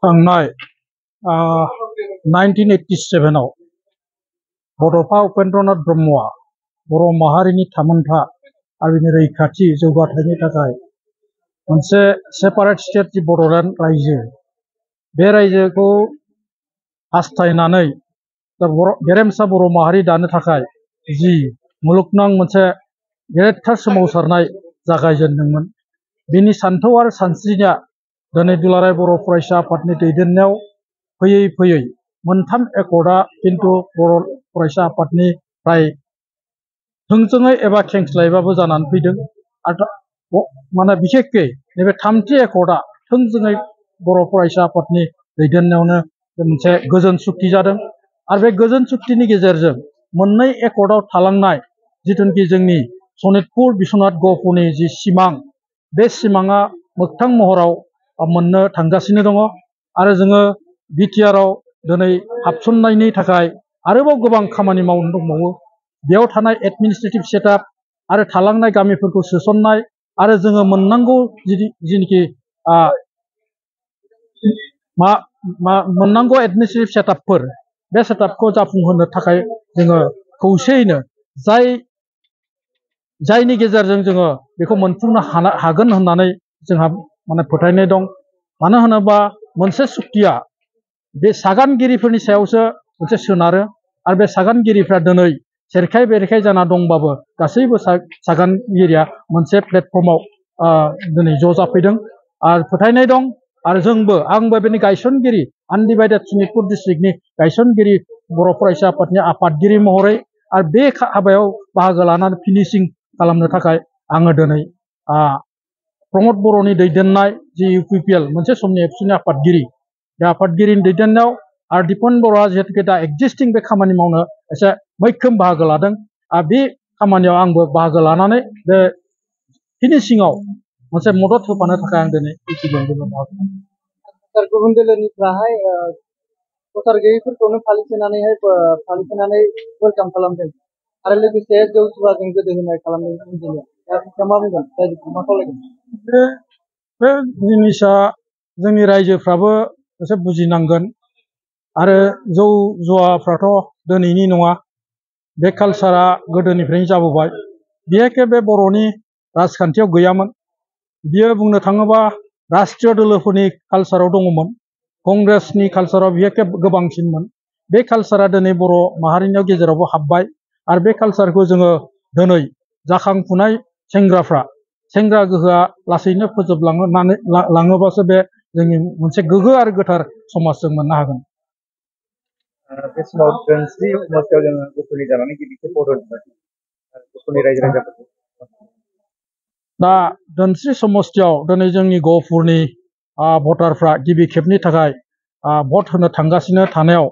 थांनाय 1987 आव बड'फा उपेन्द्रनाथ ब्रह्मआ बर' माहारिनि थामोनथा आरो बिनि रैखाथि जौगाथायनि थाखाय मोनसे सेपारेट स्टेट जि बड'लेण्ड रायजो बे रायजोखौ हास्थायनानै गेरेमसा बर' माहारि दानो थाखाय जि मुलुगनां मोनसे गेदेरथार सोमावसारनाय जागायजेनदोंमोन। बिनि सान्थौ आरो सानस्रिया दिनै दुलाराय बर' फरायसा आफादनि दैदेननायाव फैयै फैयै मोनथाम एकर्डआ किन्तु बर' फरायसा आफादनिफ्राय थोंजोङै एबा खेंस्लायैबाबो जानानै फैदों। आरो माने बिखेखकै नैबे थामथि एकर्डआ थोंजोङै बर' फरायसा आफादनि दैदेननायावनो मोनसे गोजोन सुक्ति जादों। आरो बे गोजोन सुक्तिनि गेजेरजों मोननै एकर्डआव थालांनाय जिथुनिखि जोंनि सनितपुर बिश्वनाथ गहपुरनि जि सिमां, बे सिमाङा मोगथां महराव मोननो थांगासिनो दङ। आरो जोङो बिटिआरआव दिनै हाबसननायनि थाखाय आरोबाव गोबां खामानि मावनो दंबावो। बेयाव थानाय एडमिनिस्ट्रेटिभ सेटआप आरो थालांनाय गामिफोरखौ सोसननाय आरो जोङो मोननांगौ जिनिखि मोननांगौ एडमिनिस्ट्रेटिभ सेटआपफोर, बे सेटआपखौ जाफुंहोनो थाखाय जोङो खौसेयैनो जायनि गेजेरजों जोङो बेखौ मोनफुंनो हागोन होननानै जोंहा माने फोथायनाय दं। मानो होनोबा मोनसे सुक्तिया बे सागानगिरिफोरनि सायावसो मोनसे सोनारो। आरो बे सागानगिरिफ्रा दिनै सेरखाय बेरेखाय जाना दंबाबो गासैबो सागानगिरिया मोनसे प्लेटफर्माव दिनै ज' जाफैदों आरो फोथायनाय दं। आरो आंबो बेनि गायसनगिरि, आनडिभाइडेड सनितपुर डिस्ट्रिक्टनि गायसनगिरि बर' फरायसा आफादनि आफादगिरि महरै आरो बे हाबायाव बाहागो लानानै फिनिशिं खालामनो थाखाय आङो दिनै प्रमद बर'नि दैदेननाय जि इउपिपिएल मोनसे समनि एबसुनि आफादगिरि, बे आफादगिरिनि दैदेननायाव आरो दिपन बर'आ जिहेतुके दा एक्जिस्टिं बे खामानि मावनो एसे मैखोम बाहागो लादों। आरो बे खामानियाव आंबो बाहागो लानानै बे फिनिशिंआव मोनसे मदद होफानो थाखाय आं दिनै गुबुन दोलोनिफ्राय भटार गैयैफोरखौनो फालिनानै वेलकाम खालामदों आरो लोगोसे जौ जुवाजों गोदो होनाय खालामदों। मा बुंगोन, मा खावलायगोन? बे जिनिसा जोंनि रायजोफ्राबो एसे बुजिनांगोन। आरो जौ जुवाफ्राथ' दिनैनि नङा, बे कालसारा गोदोनिफ्रायनो जाबोबाय। बिहेखे बे बर'नि राजखान्थियाव गैयामोन। बियो बुंनो थाङोबा राष्ट्रीय दोलोफोरनि कालसाराव दङमोन, कंग्रेसनि कालसाराव बिहेखे गोबांसिनमोन। बे कालसारा दिनै बर' माहारिनि गेजेरावबो हाबबाय। आरो बे कालसारखौ जोङो दिनै जाखांफुनाय सेंग्रा गोहोआ लासैनो फोजोबलाङोबासो बे जोंनि मोनसे गोग्गो आरो गोथार समाज जों मोननो हागोन। बे समाव दोनस्रि समाजाव जोङो गुफुरनि जानानै गिबि खेब भट होदों गुफुरनि रायजो राजाफोरखौ। दा दोनस्रि समस्तियाव दिनै जोंनि गहपुरनि भटारफ्रा गिबि खेबनि थाखाय भट होनो थांगासिनो थानायाव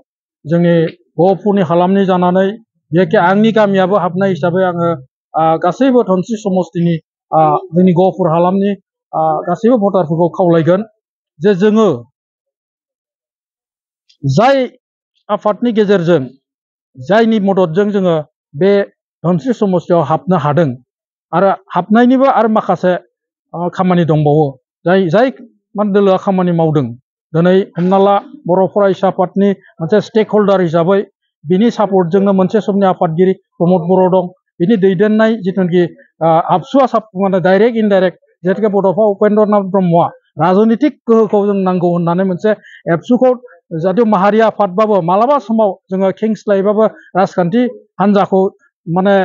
जोंनि गहपुरनि हालामनि जानानै बिहेखे आंनि गामियाबो हाबनाय हिसाबै आङो गासैबो धोनस्रि समस्तिनि जोंनि गहपुर हालामनि गासैबो भटारफोरखौ खावलायगोन जे जोङो जाय आफादनि गेजेरजों जायनि मददजों जोङो बे धोनस्रि समस्तियाव हाबनो हादों आरो हाबनायनिबो आरो माखासे खामानि दंबावो, जाय दोलोआ खामानि मावदों। दिनै हमना ला बर' फरायसा आफादनि मोनसे स्टेक हल्डार हिसाबै बिनि सापर्टजोंनो मोनसे समनि आफादगिरि प्रमद बर' दं। बिनि दैदेननाय जिथुनाखि आबसुआ माने डाइरेक्ट इनडाइरेक्ट जिहेतुके बड'फा उपेन्द्रनाथ ब्रह्मआ राजनितिक गोहोखौ जों नांगौ होननानै मोनसे एबसुखौ जाहाथे माहारि आफादबाबो मालाबा समाव जोङो खेंस्लायैबाबो राजखान्थि हान्जाखौ माने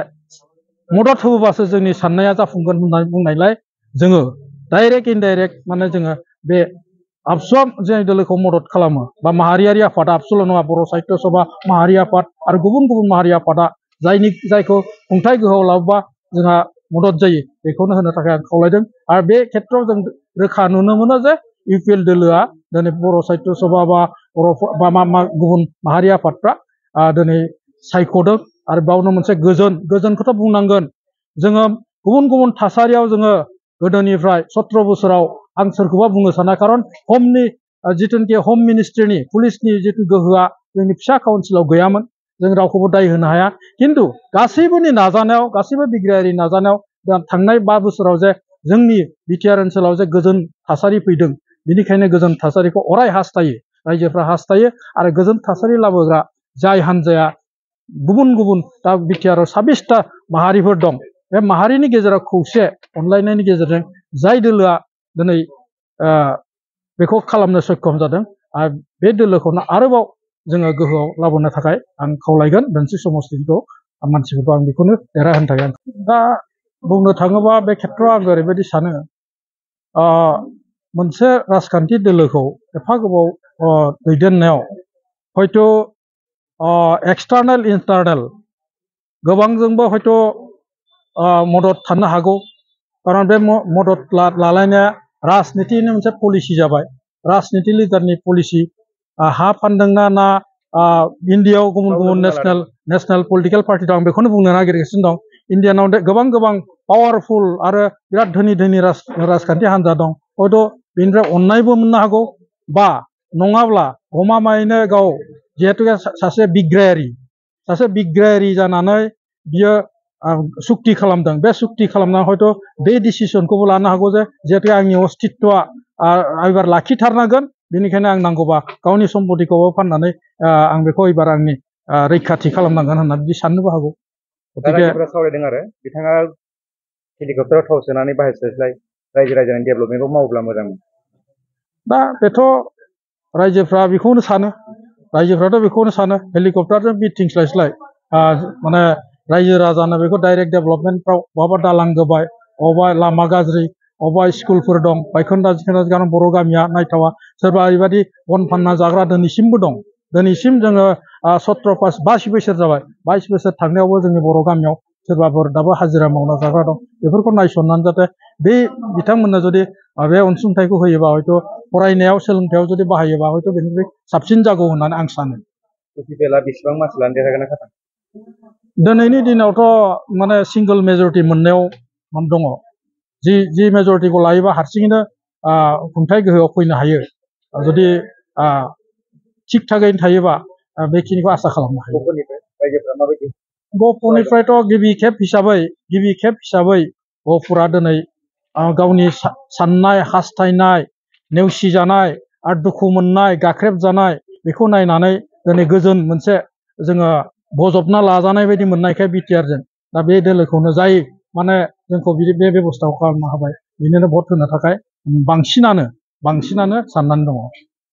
मदद होबोबासो जोंनि साननाया जाफुंगोन होननानै बुंनायलाय जोङो डाइरेक्ट इनडाइरेक्ट माने जोङो बे आबसुआ जाय दोलोखौ मदद खालामो बा माहारियारि आफाद, आबसुल' नङा, बर' साहित्य सभा माहारि आफाद आरो गुबुन गुबुन माहारि आफादा जायखौ खुंथाय गोहोआव लाबोबा जोंहा मदद जायो, बेखौनो होनो थाखाय आं खावलायदों। आरो बे खेत्रआव जों रोखा नुनो मोनो जे इउपिएल दोलोआ दिनै बर' साहित्य सभा बा गुबुन माहारि आफादफ्रा दिनै सायख'दों। आरो बेयावनो मोनसे गोजोनखौथ' बुंनांगोन। जोङो गुबुन गुबुन थासारियाव जोङो गोदोनिफ्राय 17 बोसोराव आं सोरखौबा बुंनो साना, खारन जिथुनिखि हम मिनिस्ट्रिनि पुलिसनि जिथु गोहोआ जोंनि फिसा काउन्सिलाव गैयामोन, जों रावखौबो दाय होनो हाया। खिन्थु गासैबोनि नाजानायाव, गासैबो बिग्रायारि नाजानायाव थांनाय 5 बोसोराव जे जोंनि बिटिआर ओनसोलाव जे गोजोन थासारि फैदों, बेनिखायनो गोजोन थासारिखौ अराय हास्थायो रायजोफ्रा हास्थायो आरो गोजोन थासारि लाबोग्रा जाय हान्जाया गुबुन गुबुन दा बिटिआरआव 26टा माहारिफोर दं बे माहारिनि गेजेराव खौसे अनलायनायनि गेजेरजों जाय दोलोआ दिनै बेखौ खालामनो सक्षम जादों आरो बे दोलोखौनो आरोबाव जोङो गोहोआव लाबोनो थाखाय आं खावलायगोन धोनस्रि समष्टिखौ मानसिफोरखौ आं बेखौनो देरहाहोनो थाखाय दा बुंनो थाङोबा बे खेत्रआव आं ओरैबायदि सानो मोनसे राजखान्थि दोलोखौ एफा गोबाव दैदेननायाव हयथ' एक्सटार्नेल इन्टारनेल गोबांजोंबो हयथ' मदद थानो हागौ खारन बे मदद लालायनाया राजनितिनि मोनसे पलिसि जाबाय राजनिति लिडारनि पलिसि हा फानदोंना ना इन्डियायाव गुबुन गुबुन नेसनेल पलिटिकेल पार्टि दं बेखौनो बुंनो नागिरगासिनो दं इन्डियानाव गोबां गोबां पावारफुल आरो बिराद धोनि धोनि राजखान्थि हान्जा दं हयथ' बेनिफ्राय अननायबो मोननो हागौ बा नङाब्ला गमामायैनो गाव जिहेतु सासे बिग्रायारि जानानै बियो सुक्ति खालामदों बे सुक्ति खालामनानै हयथ' बे डिसिसनखौबो लानो हागौ जे जिहेतु आंनि अस्तित्वआ एबार लाखिथारनांगोन बेनिखायनो आं नांगौबा गावनि सम्पतिखौबो फाननानै आं बेखौ एबार आंनि रैखाथि खालामनांगोन होनना बिदि साननोबो हागौ रायजोफोरा सावरायदों आरो बिथाङा हेलिकप्टाराव थाव सोनानै बाहायस्लायस्लाय रायजो राजानि डेभेलपमेन्टखौ मावोब्ला मोजां दा बेथ' रायजोफ्रा बेखौनो सानो रायजोफ्राथ' बेखौनो सानो हेलिकप्टारजों बिरथिंस्लायस्लाय माने रायजो राजानो बेखौ डाइरेक्ट डेभेलपमेन्टफ्राव बहाबा दालां गोबाय बहाबा लामा गाज्रि बहाबा स्कुलफोर दं बायखोन्दा जिखोन्दा गान बर' गामिया नायथावा सोरबा ओरैबायदि बन फानना जाग्रा दिनैसिमबो दं दिनैसिम जोङो 22 बोसोर जाबाय 22 बोसोर थांनायावबो जोंनि बर' गामियाव सोरबाफोर दाबो हाजिरा मावना जाग्रा दं बेफोरखौ नायसननानै जाहाथे बे बिथांमोननो जुदि बे अनसुंथाइखौ होयोबा हयथ' फरायनायाव सोलोंथायाव जुदि बाहायोबा हयथ' बेनिफ्राय साबसिन जागौ होननानै आं सानो टपिकेला बेसेबां मानसि लानो देरहागोन खाथा दिनैनि दिनावथ' माने सिंगल मेजरिटि मोननायाव दङ जि मेजरिटिखौ लायोबा हारसिङैनो खुंथाय गोहोआव फैनो हायो जुदि थिग थागैनो थायोबा बेखिनिखौ आसा खालामनो हायो गहपुरनिफ्रायथ' गिबि खेब हिसाबै गहपुरा दिनै गावनि साननाय हास्थायनाय नेवसिजानाय आरो दुखु मोननाय गाख्रेबजानाय बेखौ नायनानै दिनै गोजोन मोनसे जोङो बजबना लाजानाय बायदि मोननायखाय बिटिआरजों दा बे दोलोखौनो जाय माने जोंखौ बे बेबस्थाखौ खालामनो हाबाय बिनोनो भट होनो थाखाय बांसिनानो साननानै दङ